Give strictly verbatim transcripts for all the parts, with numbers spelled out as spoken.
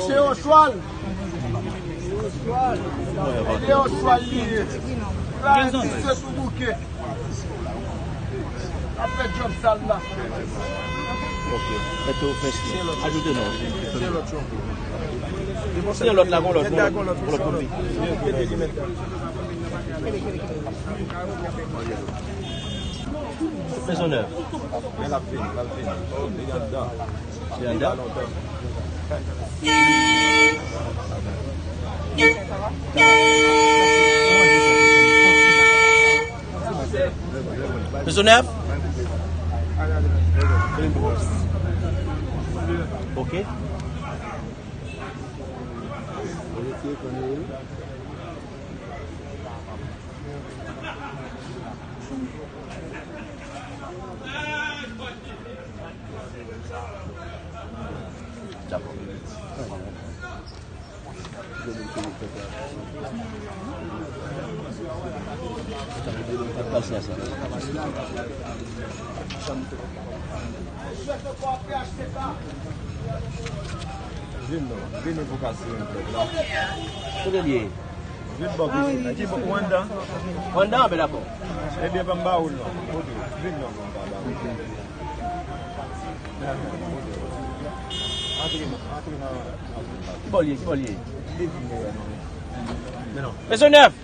Se Oswald. Se Oswald li ye. Francis se sou bouke. Ap fè djòb sal la. Ok. Mete w fè si. Ajoute non. Se lòt la, gon lòt, gon lòt, gon lòt kote. Maisonneuve. Men l ap vini, l ap vini. Li anndan. Li anndan? Maisonneuve? Ok. Vin non, vin pou kase yon pèp la. Kote l ye? Vin bò pitit la. Ki bò? Ou anndan? Ou anndan? Ben dakò. Ebyen, ban m ba ou l non. Kote? Vin non, ban m ba ou. Antre non, antre nan. Ki bò l ye? Ki bò l ye? Maisonneuve!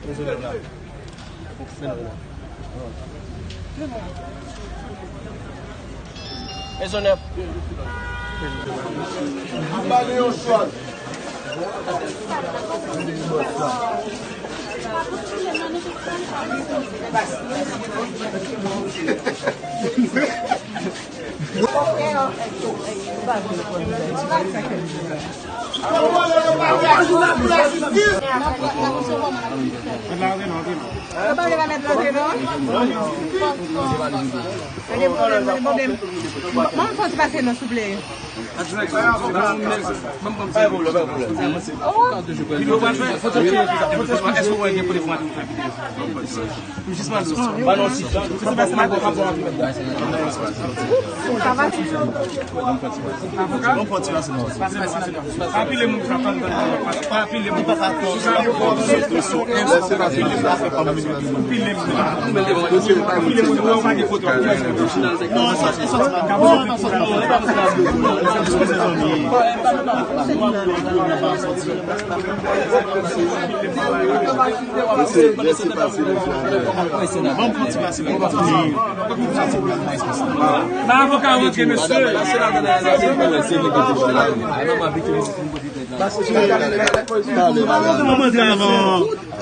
Maisonneuve. Ban m fè ti pase non, souple. Ba avoka rantre, mesye.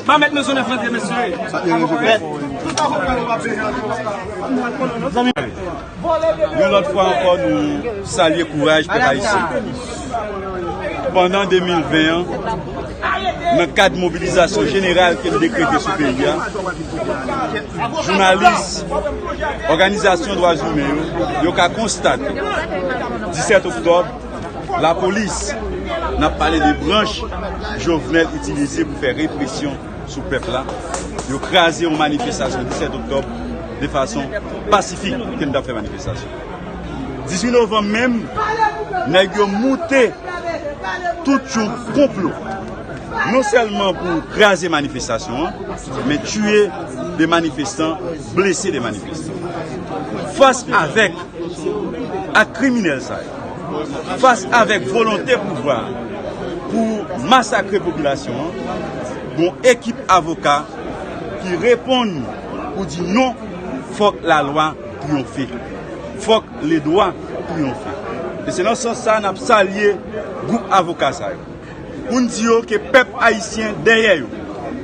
Ba mèt Maisonneuve rantre, mesye. Yon lòt fwa ankò, nou salye kouraj pèp ayisyen. Pandan de mil ven an, nan kad mobilizasyon jeneral ke n dekrete sou peyi a, jounalis, òganizasyon dwa imen yo, yo ka konstate, disèt oktòb, lapolis, n ap pale de branch Jovenel itilize pou fè represyon sou pèp la, yo kraze yon manifestasyon disèt oktòb de fason pasifik ke n t ap fè manifestasyon. Dizuit novanm menm, nèg yo moute tout yon konplo, non sèlman pou kraze manifestasyon an, men tiye de manifestan, blese de manifestan. Fas avèk ak kriminèl sa yo, fas avèk volonte pouvwa pou masakre popilasyon an, gon ekip avoka ki reponn pou di non, fòk lalwa triyonfe, fòk ledwa triyonfe. E se nan sans sa n ap salye gwoup avoka sa yo. Pou n di yo ke pèp ayisyen dèyè yo,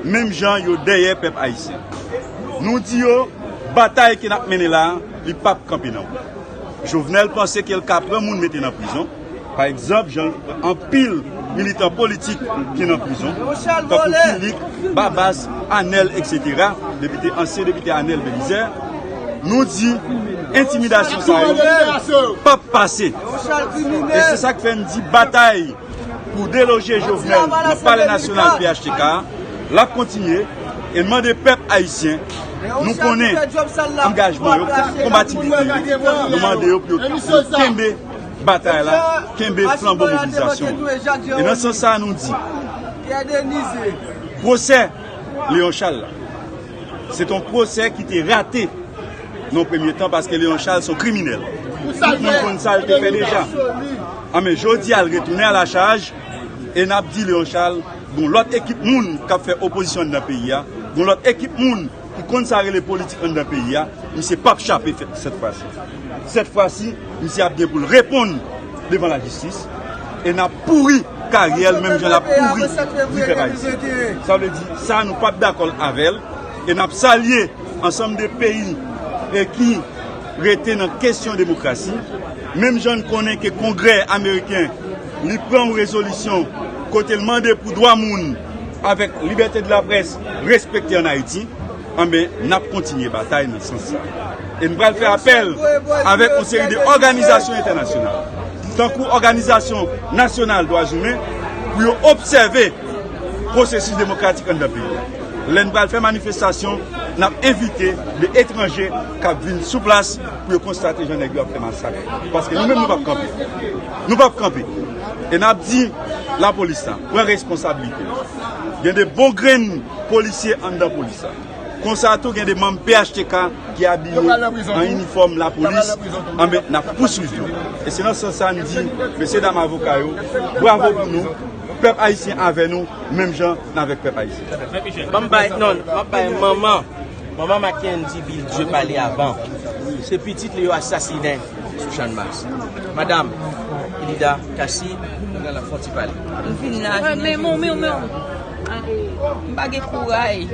menm jan yo dèyè pèp ayisyen. Nou di yo, batay ke n ap mennen la a, li p ap kanpe nan wen. Jovenel panse ke l ka pran moun mete nan prizon. Pa egzanp, jan anpil militan politik ki nan prizon, tankou Kilik, Babas, Anèl, etsetera, depite, ansyen depite Anèl Belizè, nou di entimidasyon sa yo p ap pase. E se sa k fè n di batay Pou deloje Jovenel nan Palè Nasyonal P H T K a, l ap kontinye e n mande pèp ayisyen, nou konnen angajman yo, konbativite yo, nou mande yo pou yo kenbe batay la, kenbe flanbo mobilizasyon an. E nan sans sa a, nou di, pwosè Léon Charles la, se t on pwosè ki te rate nan premye tan, paske Léon Charles se yon kriminèl. Tout moun konn sa l te fè deja. Anben, jodi a, l retounen a la chaj, e n ap di Léon Charles, gon lòt ekip moun k ap fè opozisyon anndan peyi a, gon lòt ekip moun ki konn sa rele politik anndan peyi a, misye p ap chape fè, sèt fwa si. Sèt fwa si, misye ap gen pou l reponn devan lajistis, e n ap pouri karyè l, menm jan l ap pouri vi pèp ayisyen. Sa vle di, sa, nou p ap dakò avè l, e n ap salye ansanm de peyi e ki rete nan kesyon demokrasi. Menm jan n konnen ke Kongrè ameriken, li pran yon rezolisyon kote l mande pou dwa moun avèk libète de la près respekte ann Ayiti, anben, n ap kontinye batay nan sans sa. E n pral fè apèl avèk yon seri de òganizasyon entènasyonal, tankou Òganizasyon Nasyonal Dwa Imen, pou yo obsève pwosesis demokratik anndan peyi a. Lè n pral fè manifestasyon, n ap envite de etranje k ap vin sou plas pou yo konstate jan nèg yo ap fè masak. Paske nou menm, nou p ap kanpe. Nou p ap kanpe. E n ap di lapolis la, pran responsablite. Gen de bon grenn polisye anndan polis la. Konsa tou, gen de manm P H T K ki abiye an inifòm lapolis, anben, n ap pouswiv yo. E se nan sans sa n di, mesye dam avoka yo, bravo pou nou, pèp ayisyen avè nou, menm jan n avèk pèp ayisyen. Ban m bay, non, m ap bay manman, manman Mackendy Vildieu pale avan. Se pitit li yo asasinen sou Channmas. Madanm Elida Cassy, nou gen la fon ti pale. M vin la jounen jodi a. M pa gen kouray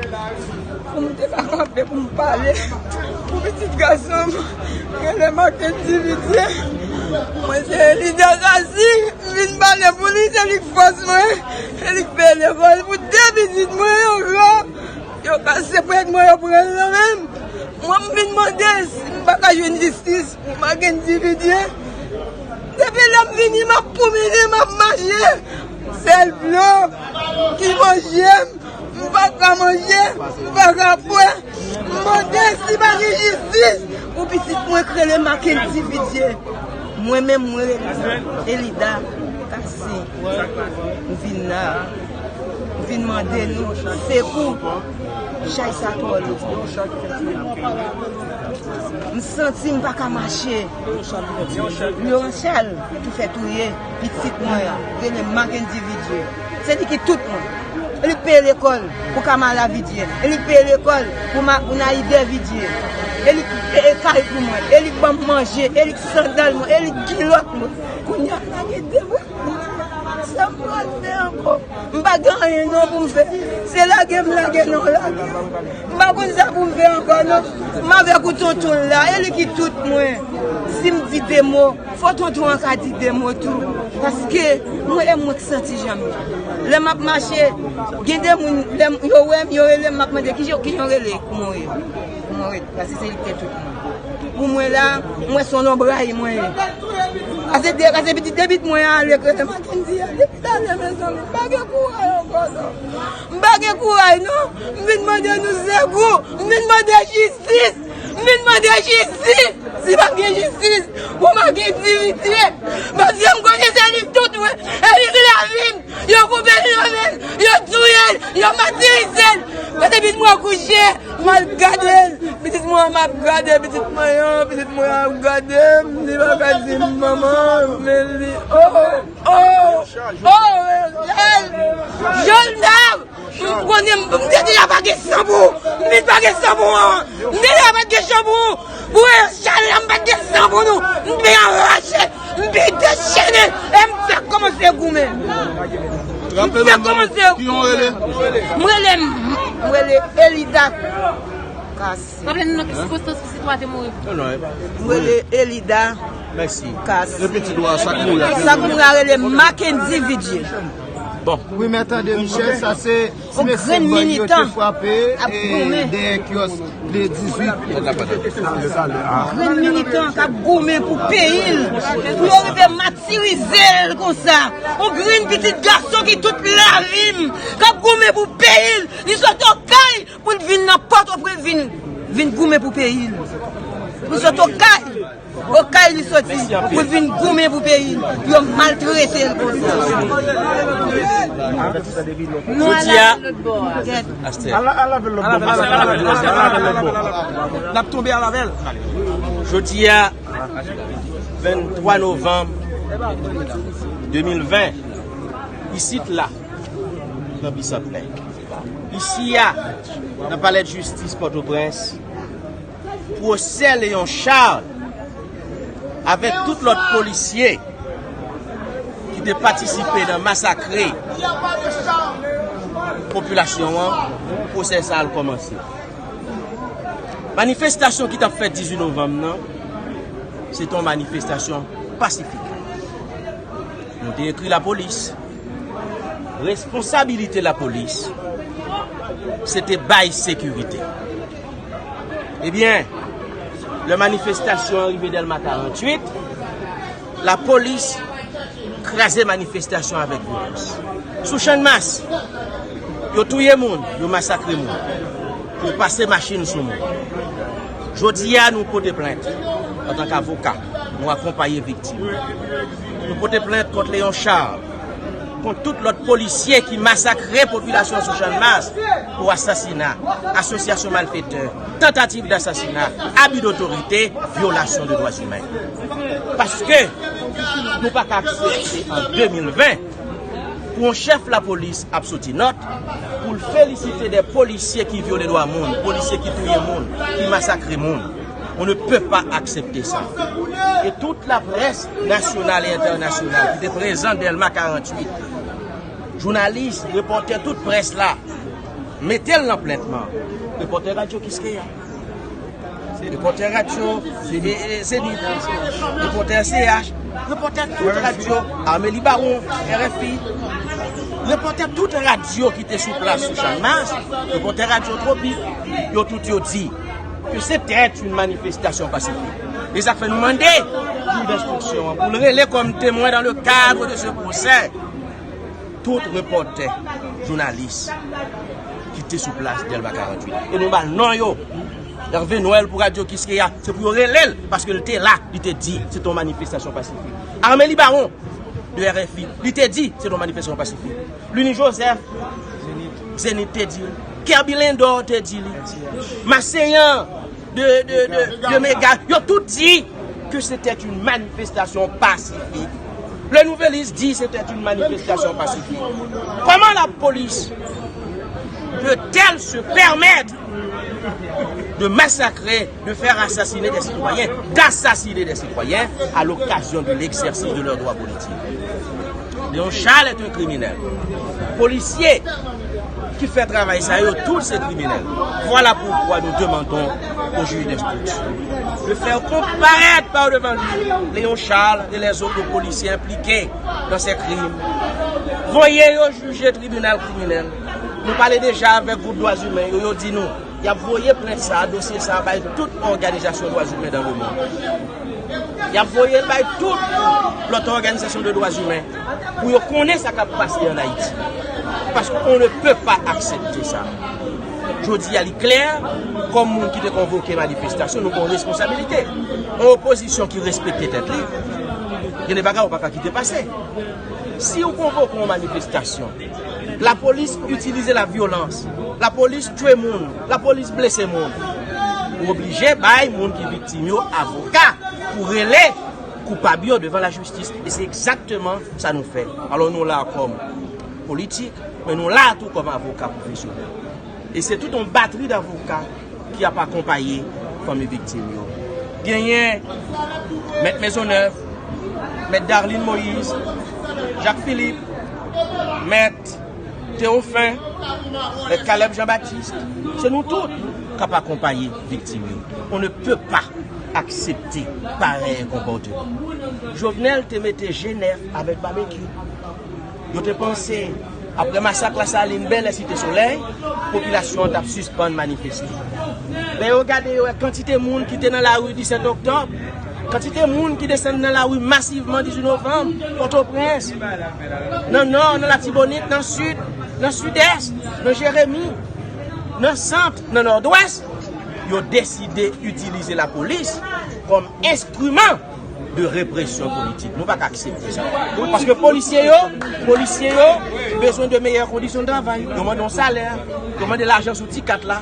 pou m te ka kanpe pou m pale pou pitit gason m, rele Mackendy Vildieu. Mwen se Elida Cassy, m vin pale pou li, se li k fòs mwen, se li k peye lekòl pou de pitit mwen yo. Yo kase prèt mwen, yo pran l nan men m. Mwen, m vin mande si m pa ka jwenn jistis pou Mackendy Vildieu. Depi lè m vini, m ap poumine, m ap mache. Sèl dlo ki manje m. M pa ka manje, m pa ka bwè. M mande si pa gen jistis pou pitit mwen k rele Mackendy Vildieu. Mwen menm, mwen rele Elida Cassy. M vin la. M vin mande nou sekou. Chay sa twò lou. M santi m pa ka mache. Leon Charles ki fè touye pitit mwen an, rele Mackendy Vildieu. Se li ki tout mwen. E li k peye lekòl pou Kamala Vildieu. E li k peye lekòl pou ma, pou Naïde Vildieu. E li k peye kay pou mwen. E li k ban m manje. E li k sandal mwen. E li k kilòt mwen. Kounye a, m lage de bra. Sa m pral fè ankò? M pa gen anyen non pou m fè. Se lage m lage non lage. M pa konn sa pou m fè ankò non. M avèk ou tonton la, e li ki tout mwen. Si m di de mo, fò tonton an ka di de mo tou. Paske mwen e mwen k santi jan m ye. Lè m ap mache, gen de moun, lè m, yo wè m, yo rele m, m ap mande, "Kijan, kijan w rele?" Kouman w ye? Kouman w rele? Paske se li ki te tout mwen. Pou mwen la, mwen se yon lonbray mwen ye. Kase de, kase pitit de pitit mwen ale, krete Mackendy ale, pitit ale, mezanmi. M pa gen kouray ankò non. M pa gen kouray non. M vin mande nou sekou. M vin mande jistis. M vin mande jistis. Si pa gen jistis pou Mackendy Vildieu, paske m konnen se li tout mwen. E li ki lavi m. Yo koupe l nan men l, yo touye l, yo matirize l. Kote pitit mwen kouche, m al gade l. Pitit mwen an m ap gade, pitit mwen an, pitit mwen an ap gade m. Li pa ka di m manman, men li, oh, oh, oh, Jovenel, Jovenel. M konnen m, m te di la pa gen san pou ou. M di pa gen san pou ou an. M di la pa gen san pou ou. Pou Echal la, m pa t gen san pou nou. M te anrache, m te dechennen, e m fèk kòmanse goumen. M fèk kòmanse goumen. M rele, m rele Elida Cassy. Raple nou nan ki sikonstans pitit ou a te mouri. M rele Elida Cassy. Sa k mouri a rele Mackendy Vildieu. Bon. Wi, mèt André Michel, sa se ti mesye bandi yo te frape dèyè kyòs de dizuit. Grenn militan k ap goumen pou peyi l, pou yo rive matirize l konsa. Yon grenn pitit gason ki tout lavi m, k ap goumen pou peyi l, li sot Okay pou l vin nan Pòtoprens, vin, vin goumen pou peyi l. Pou sot Okay, Okay li soti, pou l vin goumen pou peyi l, pou yo maltrete l konsa. Nou al lave lòt bò a. Astè. Al lave lòt bò. L ap tonbe al avè l. Jodi a, venntwa novanm de mil ven, isit la, nan Bisantnè. Isi a, nan Palè Jistis Pòtoprens, pwosè Léon Charles avèk tout lòt polisye ki te patisipe nan masakre popilasyon an, pwosè sa a al kòmanse. Manifestasyon ki t ap fèt dizuit novanm nan, se te yon manifestasyon pasifik. Nou te ekri lapolis. Responsabilite lapolis, se te bay sekirite. Ebyen, lè manifestasyon an rive Dèlma karanntuit, lapolis kraze manifestasyon avèk vyolans. Sou Channmas, yo touye moun, yo masakre moun, yo pase machin sou moun. Jodi a, nou pote plent antanke avoka, nou akonpaye viktim. Nou pote plent kont Léon Charles, kont tout lòt polisye ki masakre popilasyon sou Channmas pou asasina, asosyasyon malfetè, tantativ dasasina, abi dotorite, vyolasyon de dwa imen. Paske nou pa ka aksepte an de mil ven pou yon chèf lapolis ap soti nòt pou l felisite de polisye ki vyole dwa moun, polisye ki touye moun, ki masakre moun. On ne peut pas accepter ça. E tout laprès nasyonal e entènasyonal ki te prezan Dèlma karanntuit, jounalis, repòtè, tout près la, mete l nan plent lan. Repòtè radyo Kiskeya, repòtè radyo, e, e, Zenith, repòtè C H, repòtè tout radyo, Armely Baron, R F I, repòtè tout radyo ki te sou plas sou Channmas, repòtè radyo Tropik, yo tout yo di que c'était une manifestation pacifique. E sa k fè nou mande jij denstriksyon an pou l rele kòm temwen dans le cadre de ce procès tout repòtè, jounalis ki te sou plas Dèlma karanntuit. E nou ba l non yo. Hervé Noël pou radyo Kiskeya, se pou yo rele l, paske l te la, li te di se te yon manifestasyon pasifik. Armely Baron de R F I, li te di se te yon manifestasyon pasifik. Lunie Joseph, Zenith te di l. Kerby Lindor te di li. Maseyan de, de, de, de Mega, yo tout di que c'était une manifestation pacifique. Le Nouvelliste dit c'était une manifestation pacifique. Comment la police peut-elle se permettre de massacrer, de faire assassiner des citoyens, d'assassiner des citoyens à l'occasion de l'exercice de leur droit politique? Léon Charles est un criminel. Polisye ki fè travay sa yo, tout se kriminèl. Voilà pourquoi nous demandons au juge d'instruction de faire comparaître par devant lui Léon Charles et les autres policiers impliqués dans ces crimes. Voye yo jije tribinal kriminèl. Nou pale deja avèk gwoup dwa imen yo, yo di nou y ap voye plent sa a, dosye sa a bay tout òganizasyon dwa imen dans le monde. Y ap voye l bay tout lòt òganizasyon de dwa imen pou yo konnen sa k ap pase ann Ayiti. Paske on ne peut pas accepter ça. Jodi a, li klè, kòm moun ki te konvoke manifestasyon, nou gen yon responsabilite. Yon opozisyon ki respekte tèt li, gen de bagay ou pa ka kite pase. Si ou konvoke yon manifestasyon, lapolis itilize lavyolans, lapolis tchwe moun, lapolis blese moun, ou oblije bay moun ki viktim yo avoka pou rele koupab yo devan lajistis. E se egzakteman sa nou fè. Alò, nou la kòm politik, men nou la tou kòm avoka pwofesyonèl. E se tout yon batri davoka ki ap akonpaye fanmi viktim yo. Genyen Mèt Maisonneuve, Mèt Darline Moïse, Jacques Philippe, Mèt Théophin, Mèt Caleb Jean-Baptiste. Se nou tout k ap akonpaye viktim yo. On ne peut pas accepter pareil comportement. Jovenel te mete G nèf avèk Babekyou. Yo te panse Apre masak Lasalin, Bèlè, Site Solèy, popilasyon an t ap sispann manifeste. Lè yo gade, yo wè kantite moun ki te nan lari disèt oktòb, kantite moun ki desann nan lari masivman dizuit novanm, Pòtoprens, nan Nò, nan Latibonit, nan Sid, nan Sidès, nan Jeremi, nan Sant, nan Nòdwès, yo deside itilize lapolis kòm enstriman de represyon politik. Nou pa ka aksepte sa. Paske polisye yo, polisye yo bezwen de meyè kondisyon de travay. Yo mande yon salè, yo mande lajan sou ti kat la.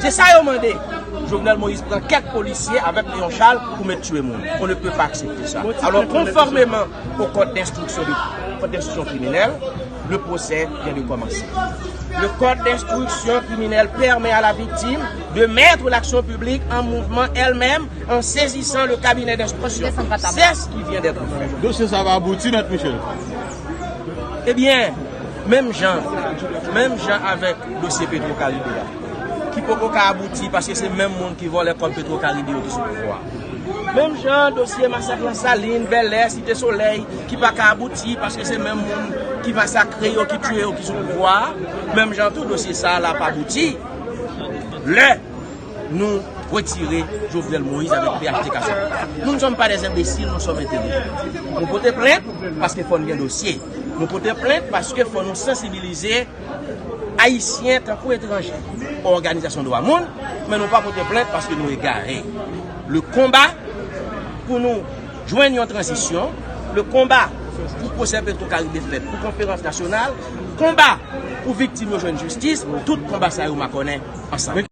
Se sa yo mande. Jovenel Moïse pran kèk polisye avèk Léon Charles pou met tye moun. On ne peut pas accepter ça. Alors, conformément au code d'instruction de, code d'instruction criminelle, le procès vient de commencer. Le code d'instruction criminelle permet à la victime de mettre l'action publique en mouvement elle-même en saisissant le cabinet d'instruction. C'est ce qui vient d'être fait. Dosye sa va abouti, Mèt Michel? Ebyen, menm jan, menm jan avèk dosye Petro Caribe a, ki poko ka abouti paske se menm moun ki vòlè kòb Petro Caribe yo ki sou pouvwa. Menm jan dosye masak Lasalin, Bèlè, Site Solèy, ki pa ka abouti paske se menm moun ki masakre yo, ki tiye yo ki sou pouvwa a. Menm jan tou dosye sa a la pa abouti. Lè nou retire Jovenel Moïse avèk P H T K sa. Nous ne sommes pas des imbéciles, nous sommes intelligents. Nou pote plent paske fò n gen dosye. Nou pote plent paske fò nou sansibilize Ayisyen tankou etranje, òganizasyon dwa moun, men nou pa pote plent paske nou egare. Le konba pou nou jwenn yon tranzisyon, le konba pou pwosè Petro Caribe fèt, pou konferans nasyonal, konba pou viktim yo jwenn jistis, tout konba sa yo makònen ansanm.